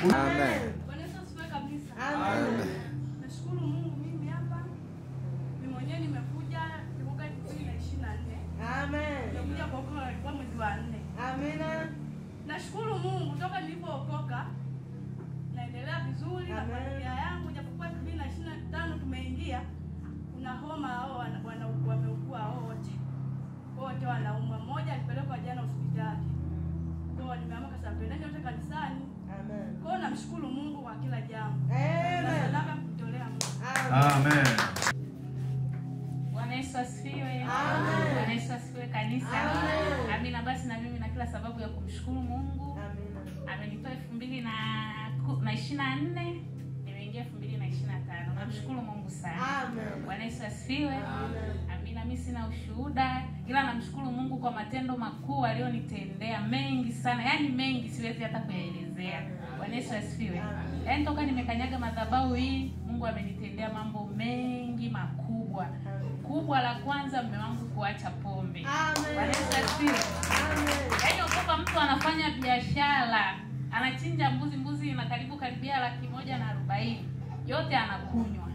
Amen. Bwana Yesu asifiwe kabisa. Amen. Nashukuru Mungu mimi hapa. Mimi mwenyewe nimekuja mwaka 2024. Amen. Nimekuja kuokoka kwa mwezi wa 4. Amina. Nashukuru Mungu toka nilipookoka naendelea vizuri na familia yangu, japokuwa 2025 tumeingia kuna homa hao wameugua wote. Wote wanaumwa, mmoja alipelekwa jana hospitali. Kwa hiyo nimeamka sasa twendeni wote kanisani. Amen. Kwa hiyo namshukuru Mungu kwa kila jambo. Amen. Na sadaka kutolea Mungu. Amen. Bwana Yesu asifiwe. Amen. Bwana Yesu asifiwe kanisa. Amen. Amina. Basi na mimi na kila sababu ya kumshukuru Mungu. Amina. Amenitoa 2024, nimeingia 2025. Namshukuru Mungu sana. Amen. Bwana Yesu asifiwe. Amen. Amina. Mimi sina ushuhuda ila namshukuru Mungu kwa matendo makuu aliyonitendea, mengi sana. Yaani mengi siwezi hata kuyaelezea. Bwana Yesu asifiwe. Yaani toka nimekanyaga madhabahu hii Mungu amenitendea mambo mengi makubwa. Kubwa la kwanza, mume wangu kuacha pombe. Amen. Bwana Yesu asifiwe. Amen. Yaani okopa mtu anafanya biashara, anachinja mbuzi na karibu karibia 140,000. Yote anakunywa.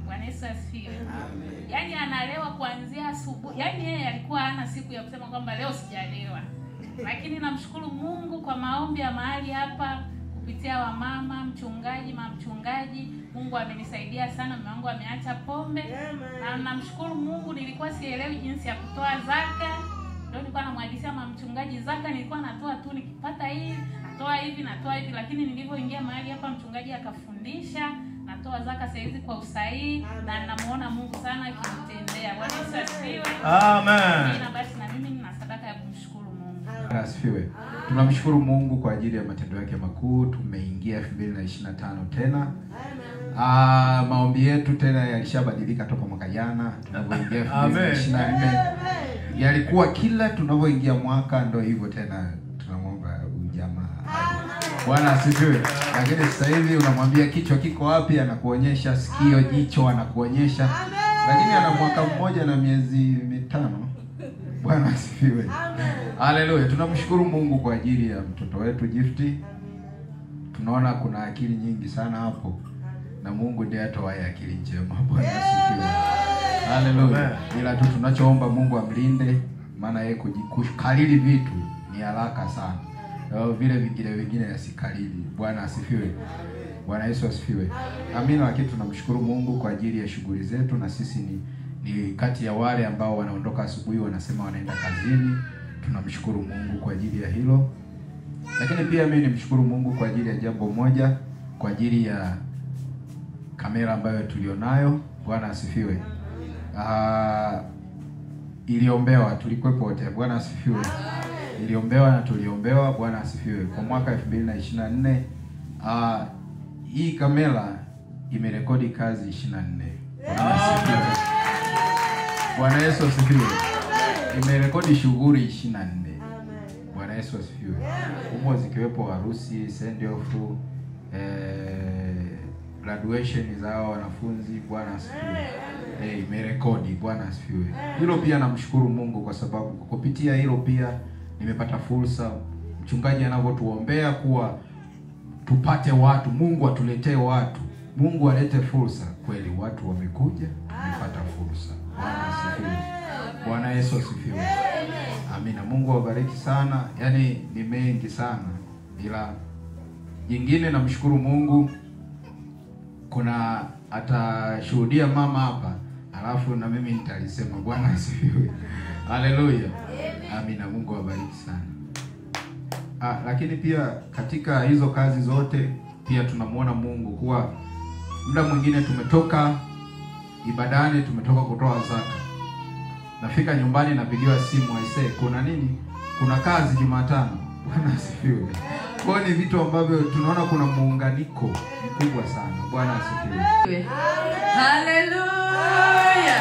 Bwana Yesu asifiwe. Amen. Yaani analewa kuanzia asubuhi. Yaani yeye alikuwa hana siku ya kusema kwamba leo sijalewa. Lakini namshukuru Mungu kwa maombi ya mahali hapa kupitia wamama, mchungaji, mamchungaji, Mungu amenisaidia sana, mume wangu ameacha pombe. Amen. Na namshukuru Mungu, nilikuwa sielewi jinsi ya kutoa zaka. Ndio nilikuwa namhadithia mama mchungaji, zaka nilikuwa natoa tu nikipata hii, natoa hivi, natoa hivi, lakini nilivyoingia mahali hapa mchungaji akafundisha, natoa zaka sasa hizi kwa usahihi na namuona Mungu sana akimtendea. Bwana Yesu asifiwe. Amen. Na basi na mimi nina sadaka ya kumshukuru Mungu. Asifiwe. Tunamshukuru Mungu kwa ajili ya matendo yake makuu. Tumeingia 2025 tena. Amen. Maombi yetu tena yalishabadilika toka mwaka jana tunapoingia 2024. Yalikuwa kila tunavyoingia mwaka ndio hivyo tena, tunamwomba ujamaa. Bwana asifiwe. Lakini sasa hivi unamwambia kichwa kiko wapi, anakuonyesha sikio, jicho anakuonyesha. Lakini ana mwaka mmoja na miezi 5. Bwana asifiwe. Haleluya. Tunamshukuru Mungu kwa ajili ya mtoto wetu Gifty. Tunaona kuna akili nyingi sana hapo. Na Mungu ndiye atoaye akili njema. Bwana asifiwe. Haleluya. Ila tu tunachoomba Mungu amlinde, maana yeye kukalili vitu ni haraka sana. Vile vingine asikalili. Bwana asifiwe. Bwana Yesu asifiwe. Amina. Lakini tunamshukuru Mungu kwa ajili ya shughuli zetu, na sisi ni kati ya wale ambao wanaondoka asubuhi wanasema wanaenda kazini. Tunamshukuru Mungu kwa ajili ya hilo. Lakini pia mimi nimshukuru Mungu kwa ajili ya jambo moja, kwa ajili ya kamera ambayo tulionayo. Bwana asifiwe. Iliombewa, tulikuwepo wote. Bwana asifiwe. Iliombewa na tuliombewa. Bwana asifiwe. Kwa mwaka 2024 hii kamera imerekodi kazi 24. Bwana asifiwe. Bwana Yesu asifiwe. Imerekodi shughuli 24. Bwana Yesu asifiwe. Humo zikiwepo harusi, send off, graduation za wanafunzi. Bwana asifiwe. Imerekodi. Bwana asifiwe. Hilo pia namshukuru Mungu kwa sababu kupitia hilo pia nimepata fursa, mchungaji anavyotuombea kuwa tupate watu, Mungu atuletee watu, Mungu alete fursa. Kweli watu wamekuja, tumepata fursa. Bwana asifiwe. Bwana Yesu asifiwe. Amina. Mungu awabariki sana. Yaani ni mengi sana, ila jingine namshukuru Mungu, kuna atashuhudia mama hapa, alafu na mimi nitalisema. Bwana asifiwe. Haleluya. Amina. Mungu awabariki sana. Lakini pia katika hizo kazi zote pia tunamuona Mungu kuwa muda mwingine tumetoka ibadani, tumetoka kutoa zaka, nafika nyumbani napigiwa simu, aisee, kuna nini? Kuna kazi Jumatano. Bwana asifiwe. Kwa ni vitu ambavyo tunaona kuna muunganiko mkubwa sana. Bwana asifiwe. Haleluya.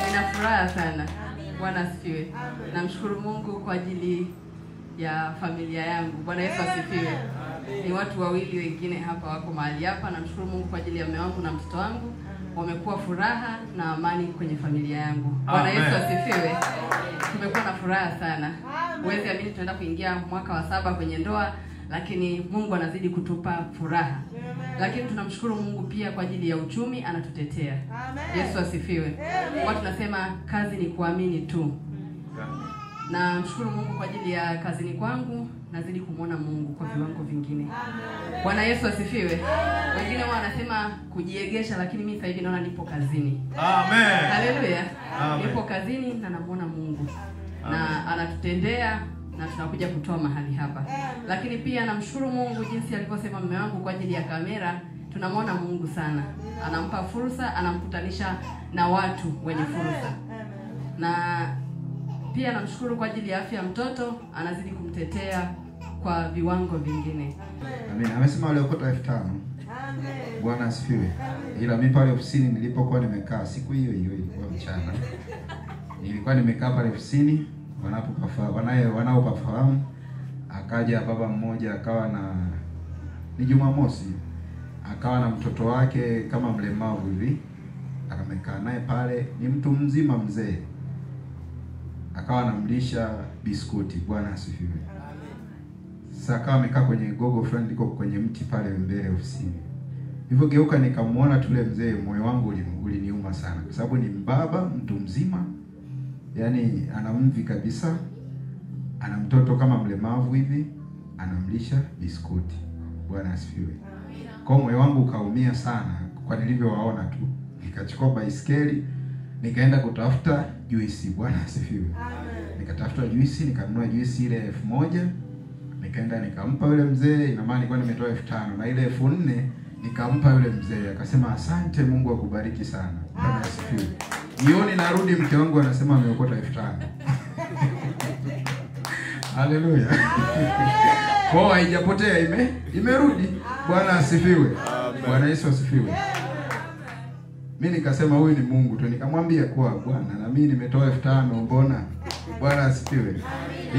Nina furaha sana. Bwana asifiwe. Namshukuru Mungu kwa ajili ya familia yangu. Bwana Yesu asifiwe. Ni watu wawili wengine hapa wako mahali hapa. Namshukuru Mungu kwa ajili ya mume wangu na mtoto wangu. Wamekuwa furaha na amani kwenye familia yangu. Bwana Yesu asifiwe. Tumekuwa na furaha sana. Huwezi amini tunaenda kuingia mwaka wa 7 kwenye ndoa, lakini Mungu anazidi kutupa furaha. Lakini tunamshukuru Mungu pia kwa ajili ya uchumi, anatutetea. Yesu asifiwe. Watu tunasema kazi ni kuamini tu. Na mshukuru Mungu kwa ajili ya kazini kwangu, nazidi kumuona Mungu kwa viwango vingine. Bwana Yesu asifiwe. Wengine wao wanasema kujiegesha, lakini mimi sasa hivi naona nipo kazini. Amen. Haleluya. Nipo kazini na namuona Mungu. Na anatutendea na tunakuja kutoa mahali hapa. Lakini pia namshukuru Mungu jinsi alivyosema mume wangu kwa ajili ya kamera, tunamuona Mungu sana. Anampa fursa, anamkutanisha na watu wenye fursa. Na pia namshukuru kwa ajili ya afya mtoto, anazidi kumtetea kwa viwango vingine. Amen. Amesema waliokota 5000. Amen. Bwana asifiwe. Ila mimi pale ofisini nilipokuwa nimekaa siku hiyo hiyo ilikuwa mchana. Nilikuwa nimekaa pale ofisini, wanaopafahamu, akaja baba mmoja akawa na, ni Jumamosi, akawa na mtoto wake kama mlemavu hivi. Akamekaa naye pale, ni mtu mzima mzee. Akawa anamlisha biskuti. Bwana asifiwe. Sasa akawa amekaa kwenye gogo fulani liko kwenye mti pale mbele ofisini. Hivyo geuka nikamuona tule mzee, moyo wangu uliniuma sana kwa sababu ni mbaba mtu mzima, yani ana mvi kabisa, ana mtoto kama mlemavu hivi, anamlisha biskuti. Bwana asifiwe. Kwa moyo wangu ukaumia sana kwa nilivyowaona tu. Nikachukua baiskeli nikaenda kutafuta juisi. Bwana asifiwe. Nikatafuta juisi, nikanunua juisi ile 1000, nikaenda nikampa yule mzee. Ina maana nilikuwa nimetoa 5000 na ile 4000 nikampa yule mzee. Akasema asante, Mungu akubariki sana. Bwana asifiwe. Jioni narudi, mke wangu anasema ameokota 5000. Haleluya. Kwa haijapotea, imerudi. Bwana asifiwe. Bwana Yesu asifiwe. Mimi nikasema huyu ni Mungu tu, nikamwambia kwa Bwana na mimi nimetoa 5000, mbona? Bwana asifiwe.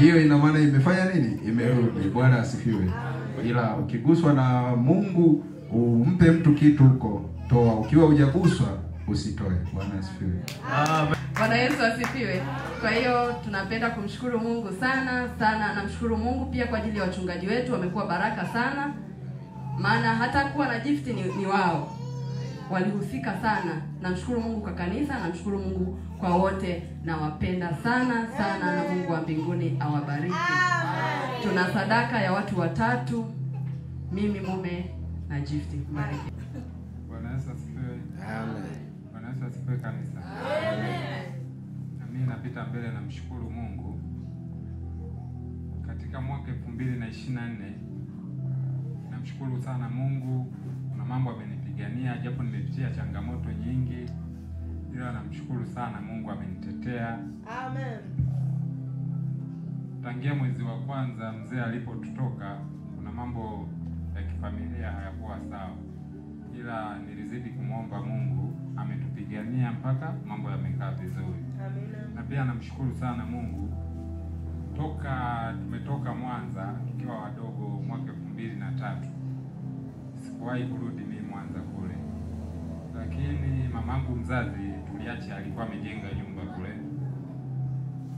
Hiyo ina maana imefanya nini? Imerudi. Bwana asifiwe. Ila ukiguswa na Mungu umpe mtu kitu huko, toa. Ukiwa hujaguswa usitoe. Bwana asifiwe. Amen. Bwana Yesu asifiwe. Kwa hiyo tunapenda kumshukuru Mungu sana sana. Namshukuru Mungu pia kwa ajili ya wachungaji wetu, wamekuwa baraka sana. Maana hata kuwa na gift ni wao. Walihusika sana. Namshukuru Mungu kwa kanisa, namshukuru Mungu kwa wote, na wapenda sana sana, na Mungu wa mbinguni awabariki. Tuna sadaka ya watu watatu, mimi, mume na gift. Bariki. Bwana Yesu asifiwe. Amen. Bwana Yesu asifiwe kanisa. Amen. Na mimi napita mbele na mshukuru Mungu. Katika mwaka 2024 namshukuru sana Mungu, kuna mambo amenipigania japo nimepitia changamoto nyingi, ila namshukuru sana Mungu amenitetea. Amen. Tangia mwezi wa kwanza mzee alipotutoka, kuna mambo ya kifamilia hayakuwa sawa, ila nilizidi kumuomba Mungu, ametupigania mpaka mambo yamekaa vizuri. Amen. Na pia namshukuru sana Mungu, toka tumetoka Mwanza tukiwa wadogo mwaka 2003 sikuwahi kurudi mimi Mwanza kule, lakini mamangu mzazi tuliacha alikuwa amejenga nyumba kule.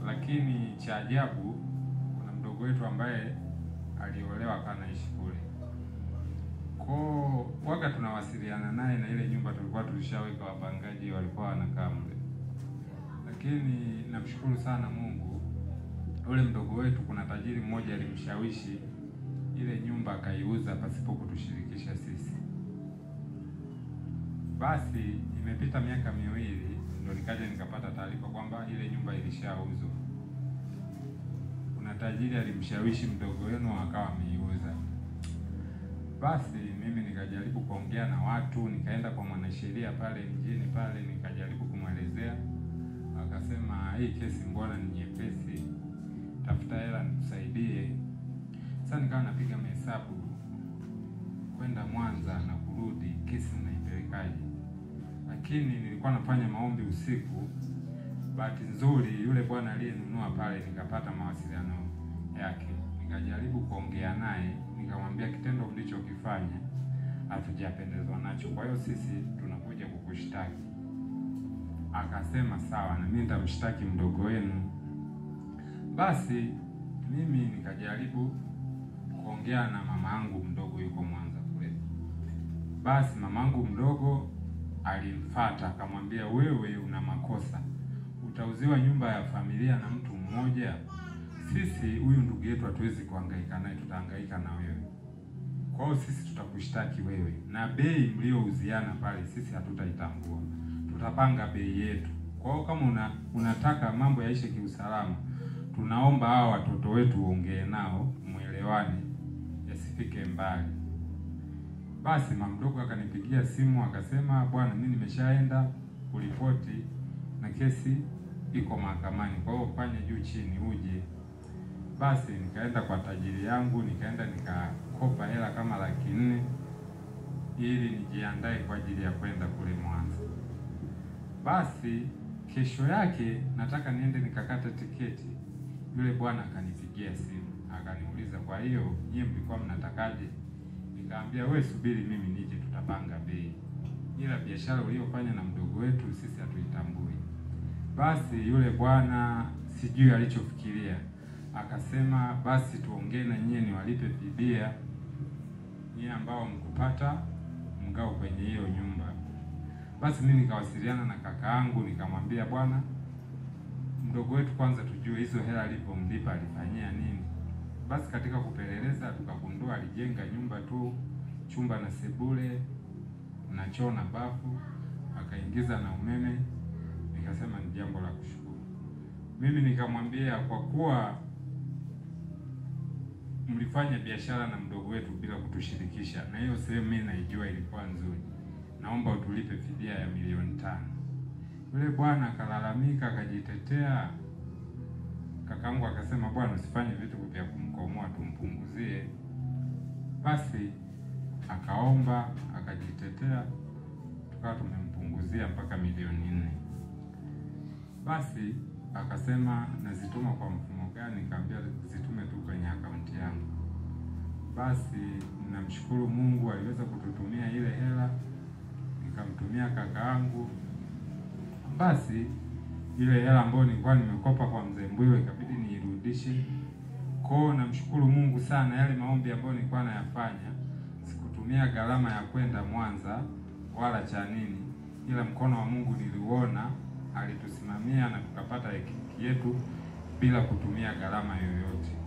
Lakini cha ajabu kuna mdogo wetu ambaye aliolewa akanaishi kule. Kwa waga tunawasiliana naye, na ile nyumba tulikuwa tulishaweka wapangaji walikuwa wanakaa mle. Lakini namshukuru sana Mungu, ule mdogo wetu kuna tajiri mmoja alimshawishi ile nyumba akaiuza pasipo kutushirikisha sisi. Basi imepita miaka miwili ndo nikaja nikapata taarifa kwamba ile nyumba ilishauzwa. Kuna tajiri alimshawishi mdogo wenu akawa ameiuza. Basi mimi nikajaribu kuongea na watu, nikaenda kwa mwanasheria pale mjini pale, nikajaribu kumwelezea. Akasema hii kesi mbona ni nyepesi, tafuta hela nikusaidie. Sasa nikawa napiga mahesabu kwenda Mwanza na kurudi, kesi naipelekaje? Lakini nilikuwa nafanya maombi usiku. Bahati nzuri yule bwana aliyenunua pale nikapata mawasiliano yake. Nikajaribu kuongea naye, nikamwambia kitendo mlichokifanya hatujapendezwa nacho, kwa hiyo sisi tunakuja kukushtaki. Akasema sawa, na mimi nitamshtaki mdogo wenu. Basi mimi nikajaribu kuongea na mamangu mdogo yuko Mwanza kule. Basi mamangu mdogo alimfuata akamwambia, wewe una makosa, utauziwa nyumba ya familia na mtu mmoja, sisi huyu ndugu yetu hatuwezi kuhangaika naye, tutahangaika na wewe. Kwa hiyo sisi tutakushtaki wewe, na bei mliouziana pale sisi hatutaitambua, tutapanga bei yetu. Kwa hiyo kama unataka mambo yaishe kiusalama, tunaomba hawa watoto wetu uongee nao, muelewane, yasifike mbali. Basi mama mdogo akanipigia simu akasema, bwana mimi nimeshaenda kuripoti na kesi iko mahakamani, kwa hiyo fanya juu chini uje. Basi nikaenda kwa tajiri yangu, nikaenda nikakopa hela kama 400,000 ili nijiandae kwa ajili ya kwenda kule Mwanza. Basi kesho yake nataka niende nikakata tiketi, yule bwana akanipigia simu akaniuliza, kwa hiyo nyie mlikuwa mnatakaje? Nikamwambia wewe subiri mimi nije, tutapanga bei, ila biashara uliyofanya na mdogo wetu sisi hatuitambui. Basi yule bwana sijui alichofikiria, akasema basi tuongee na nyie niwalipe fidia nyie ambao mkupata mgao kwenye hiyo nyumba. Basi mimi nikawasiliana na kakaangu nikamwambia, bwana mdogo wetu kwanza tujue hizo hela alipomlipa alifanyia nini. Basi katika kupeleleza tukagundua alijenga nyumba tu, chumba na sebule na choo na bafu, akaingiza na umeme. Nikasema ni jambo la kushukuru. Mimi nikamwambia kwa kuwa mlifanya biashara na mdogo wetu bila kutushirikisha, na hiyo sehemu mimi naijua ilikuwa nzuri, naomba utulipe fidia ya 5,000,000. Yule bwana akalalamika akajitetea. Kakangu akasema, bwana usifanye vitu vya kumkomoa, tumpunguzie. Basi akaomba akajitetea, tukawa tumempunguzia mpaka 4,000,000. Basi akasema nazituma kwa mfumo gani? Nikamwambia zitume tu kwenye akaunti yangu. Basi namshukuru Mungu aliweza kututumia ile hela, nikamtumia kakaangu. Basi ile hela ambayo nilikuwa nimekopa kwa mzee Mbwiwe ikabidi niirudishe. Kwa namshukuru Mungu sana, yale maombi ambayo nilikuwa nayafanya sikutumia gharama ya kwenda Mwanza wala cha nini, ila mkono wa Mungu niliuona, alitusimamia na tukapata haki yetu bila kutumia gharama yoyote.